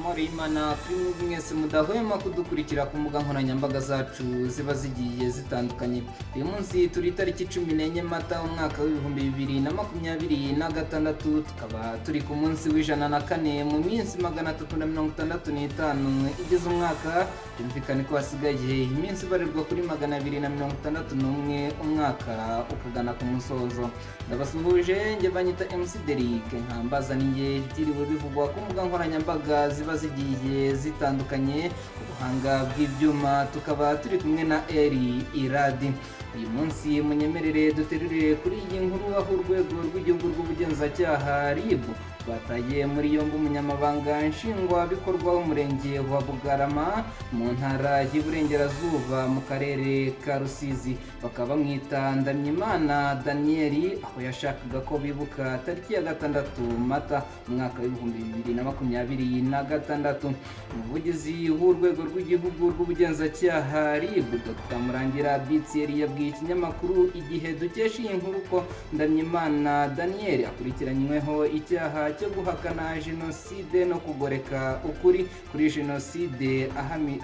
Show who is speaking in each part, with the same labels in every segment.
Speaker 1: Amahoro y'Imana kuri mwebwe mwese mudahwema kudukurikira ku mbuga nkoranyambaga zacu ziba zigiye zitandukanye. Uyu munsi turi itariki 14 Mata, umwaka w'2026, tukaba turi ku munsi w'104 mu minsi 365 igize umwaka. Byumvikane ko hasigaye iminsi ibarirwa kuri 261 umwaka ukagana ku musozo. Ndabasuhuje, njye banyita MC Derrick, nkambazaniye ibyiriwe bivugwa ku mbuga nkoranyambaga ziba zigiye zitandukanye. Ku buhanga bw'ibyuma tukaba turi kumwe na Eri Iradi. Uyu munsi munyemerere duterure kuri iyi nkuru, aho Urwego rw'Igihugu rw'Ubugenzacyaha, RIB, rwataye muri yombi umunyamabanga nshingwabikorwa w'Umurenge wa Bugarama mu Ntara y'Iburengerazuba, mu Karere ka Rusizi, bakaba bamwita Ndamyimana Daniel, aho yashakaga ko bibuka tariki ya 6 Mata, umwaka w'2026. Umuvugizi w'Urwego rw'Igihugu rw'Ubugenzacyaha, RIB, Dr Murangira Bitieri, yabwiye ikinyamakuru Igihe dukesha iyi nkuru ko Ndamyimana Daniel akurikiranyweho icyaha cyo guhakana jenoside no kugoreka ukuri kuri jenoside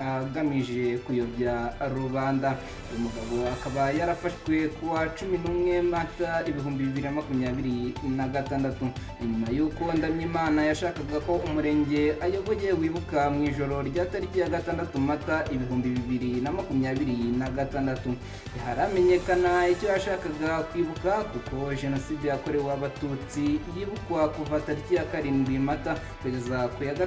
Speaker 1: agamije kuyobya rubanda. Uyu mugabo akaba yarafashwe ku wa 11 Mata 2026, nyuma y'uko Ndamyimana yashakaga ko umurenge ayoboye wibuka mu ijoro rya tariki ya 6 Mata 2026. Ntiharamenyekana icyo yashakaga kwibuka, kuko jenoside yakorewe Abatutsi yibukwa kuva tariki ya 7 Mata kugeza ku ya 3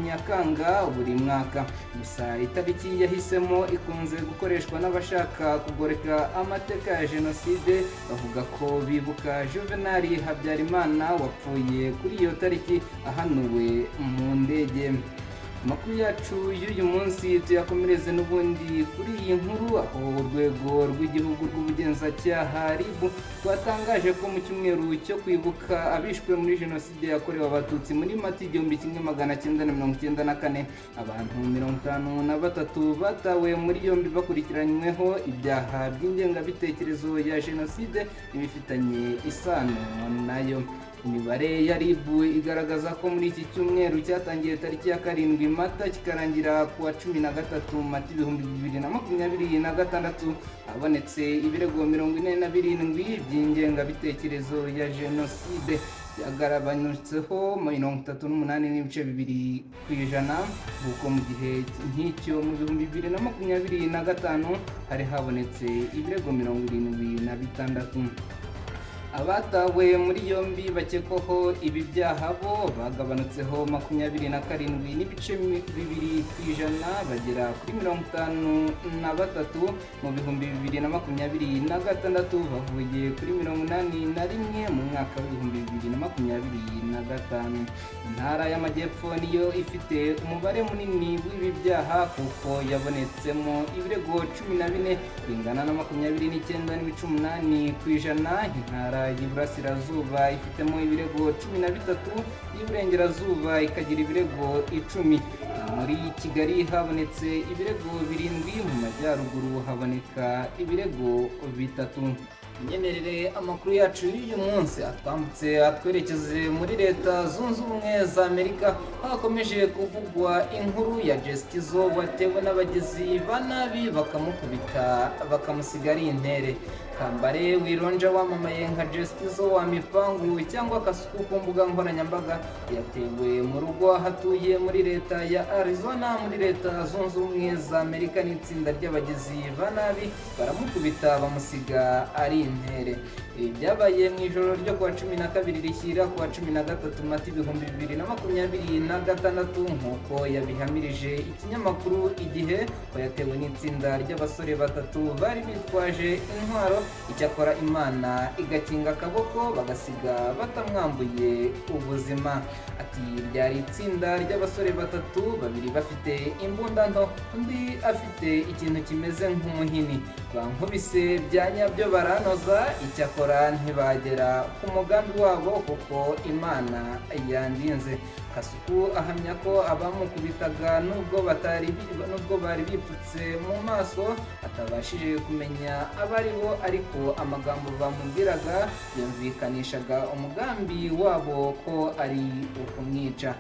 Speaker 1: Nyakanga buri mwaka. Gusa itariki yahisemo ikunze gukoreshwa n'abashaka kugoreka amateka ya jenoside, bavuga ko bibuka Juvenal Habyarimana wapfuye kuri iyo tariki ahanuwe mu ndege. Amakuru yacu y'uyu munsi tuyakomereze n'ubundi kuri iyi nkuru, aho Urwego rw'Igihugu rw'Ubugenzacyaha, RIB, rwatangaje ko mu cyumweru cyo kwibuka abishwe muri jenoside yakorewe Abatutsi muri Mata 1994, abantu 53 batawe muri yombi bakurikiranyweho ibyaha by'ingengabitekerezo ya jenoside n'ibifitanye isano nayo. Imibare ya RIB igaragaza ko muri iki cyumweru cyatangiye tariki ya 7 Mata kikarangira ku wa 13 Mata 2026, habonetse ibirego 47 by'ingengabitekerezo ya jenoside, byagabanutseho 38.2%, kuko mu gihe nk'icyo mu 2025 hari habonetse ibirego 76. Abatawe muri yombi bakekwaho ibi byaha bo bagabanutseho 27.2%, bagera kuri 53 mu 2026, bavuye kuri 81 mu mwaka w'2025. Intara y'Amajyepfo niyo ifite umubare munini w'ibi byaha, kuko yabonetsemo ibirego 14, bingana na 29.8%. Intara y'Iburasirazuba ifitemo ibirego 13, y'Iburengerazuba ikagira ibirego 10. Muri Kigali habonetse ibirego birindwi, mu Majyaruguru haboneka ibirego bitatu. Nyemerere amakuru yacu y'uyu munsi atwambutse atwerekeze muri Leta Zunze Ubumwe za Amerika, aho hakomeje kuvugwa inkuru ya Jesikizo watewe n'abagizi ba nabi bakamukubita bakamusiga ari intere. Kambale Wilondja wamamaye nka Jesikizo wa Mipangu cyangwa Kasuku ku mbuga nkoranyambaga, yatewe mu rugo aho atuye muri Leta ya Arizona, muri Leta Zunze Ubumwe za Amerika, n'itsinda ry'abagizi ba nabi, baramukubita bamusiga ari intere. Ibi byabaye mu ijoro ryo kuwa 12 rishyira kuwa 13 Mata 2026, nk'uko yabihamirije ikinyamakuru Igihe ko yatewe n'itsinda ry'abasore batatu bari bitwaje intwaro, icyakora Imana igakinga akaboko bagasiga batamwambuye ubuzima. Ati: "Ryari itsinda ry'abasore batatu, babiri bafite imbunda nto, undi afite ikintu kimeze nk'umuhini. Bankubise bya nyabyo baranoza, icyakora ntibagera ku mugambi wabo kuko Imana yandinze." Kasuku ahamya ko abamukubitaga, nubwo bari bipfutse mu maso, atabashije kumenya abo ari bo, ariko amagambo bamubwiraga yumvikanishaga umugambi wabo ko ari ukumwica.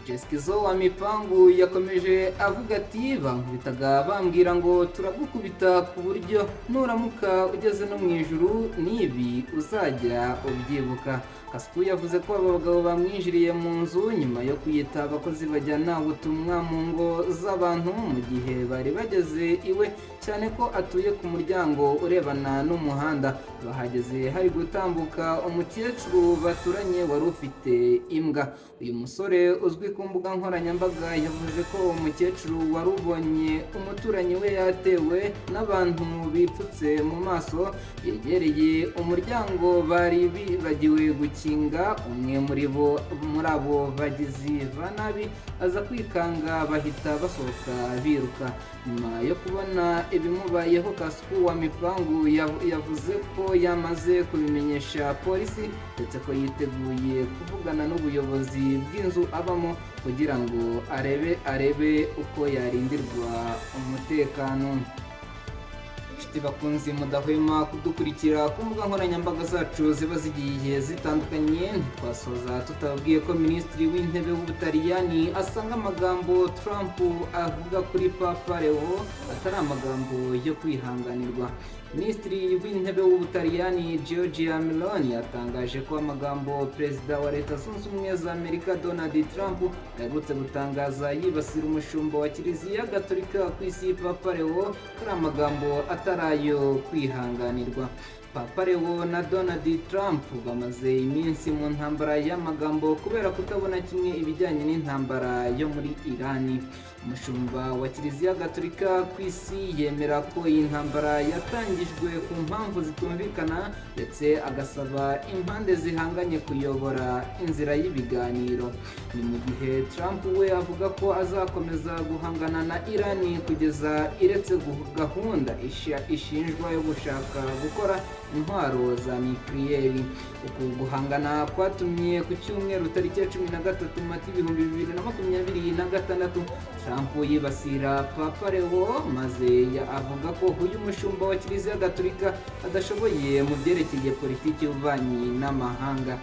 Speaker 1: Jesikizo wa Mipangu yakomeje avuga ati: "Bankubitaga bambwira ngo turagukubita ku buryo nuramuka ugeze no mu ijuru n'ibi uzajya ubyibuka." Kasuku yavuze ko aba bagabo bamwinjiriye mu nzu nyuma yo kwiyita abakozi bajyana ubutumwa mu ngo z'abantu mu gihe bari bageze iwe, cyane ko atuye ku muryango urebana n'umuhanda. Bahageze hari gutambuka umukecuru baturanye wari ufite imbwa. Uyu musore uzwi ku mbuga nkoranyambaga yavuze ko uwo mukecuru wari ubonye umuturanyi we yatewe n'abantu bipfutse mu maso yegereye umuryango bari bibagiwe gukinga, umwe muri bo, muri abo bagizi ba nabi, aza kwikanga bahita basohoka biruka. Nyuma yo kubona ibimubayeho, Kasuku wa Mipangu yavuze ko yamaze kubimenyesha polisi, ndetse ko yiteguye kuvugana n'ubuyobozi bw'inzu abamo kugira ngo arebe uko yarindirwa umutekano. Inshuti bakunzi mudahwema kudukurikira ku mbuga nkoranyambaga zacu ziba zigiye zitandukanye, ntitwasoza tutababwiye ko Minisitiri w'Intebe w'Ubutaliyani asanga amagambo Trump avuga kuri Papa Leo atari amagambo yo kwihanganirwa. Minisitiri w'Intebe w'Ubutaliyani Giorgia Meloni yatangaje ko amagambo Perezida wa Leta Zunze Ubumwe za Amerika Donald Trump aherutse gutangaza yibasira umushumba wa Kiliziya Gatolika ku isi Papa Leo ko ari amagambo atari ayo kwihanganirwa. Papa Leo na Donald Trump bamaze iminsi mu ntambara y'amagambo kubera kutabona kimwe ibijyanye n'intambara yo muri Irani. Umushumba wa Kiliziya Gatolika ku isi yemera ko iyi ntambara yatangijwe ku mpamvu zitumvikana, ndetse agasaba impande zihanganye kuyobora inzira y'ibiganiro. Ni mu gihe Trump we avuga ko azakomeza guhangana na Irani kugeza iretse gahunda ishinjwa yo gushaka gukora intwaro za nikiriyeri. Uku guhangana kwatumye ku cyumweru tariki ya 13 Mata 2026 Trump yibasira Papa Leo, maze avuga ko uyu mushumba wa Kiliziya Gatolika adashoboye mu byerekeye politiki y'ububanyi n'amahanga.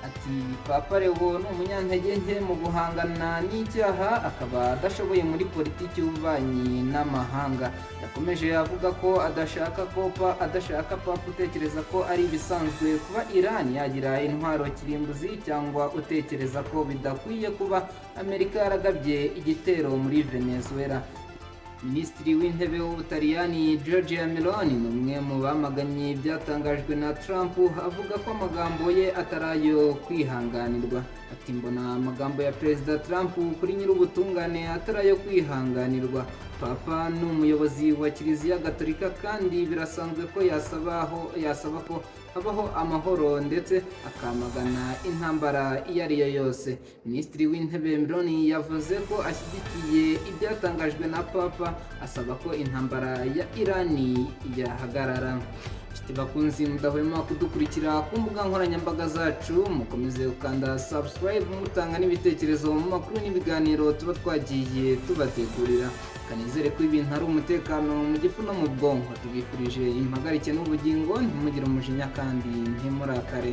Speaker 1: Ati: "Papa Leo ni umunyantege nke mu guhangana n'icyaha, akaba adashoboye muri politiki y'ububanyi n'amahanga." Yakomeje avuga ko adashaka papa utekereza ko ari ibisanzwe kuba Iran yagira intwaro kirimbuzi, cyangwa utekereza ko bidakwiye kuba Amerika yaragabye igitero muri Venezuela. Minisitiri w'Intebe w'Ubutaliyani Giorgia Meloni ni umwe mu bamaganye ibyatangajwe na Trump, avuga ko amagambo ye atari ayo kwihanganirwa. Ati: "Mbona amagambo ya Perezida Trump kuri nyir'ubutungane atari ayo kwihanganirwa. Papa ni umuyobozi wa Kiliziya Gatolika, kandi birasanzwe ko yasaba ko habaho amahoro ndetse akamagana intambara iyo ari yo yose." Minisitiri w'Intebe Meloni yavuze ko ashyigikiye ibyatangajwe na Papa, asaba ko intambara ya Irani yahagarara. Inshuti bakunzi mudahwema kudukurikira ku mbuga nkoranyambaga zacu, mukomeze gukanda subscribe, mutanga n'ibitekerezo mu makuru n'ibiganiro tuba twagiye tubategurira. Kanizere ko ibintu ari umutekano mu gifu no mu bwonko. Tubifurije impagarike n'ubugingo, ntimugire umujinya kandi ntimurakare.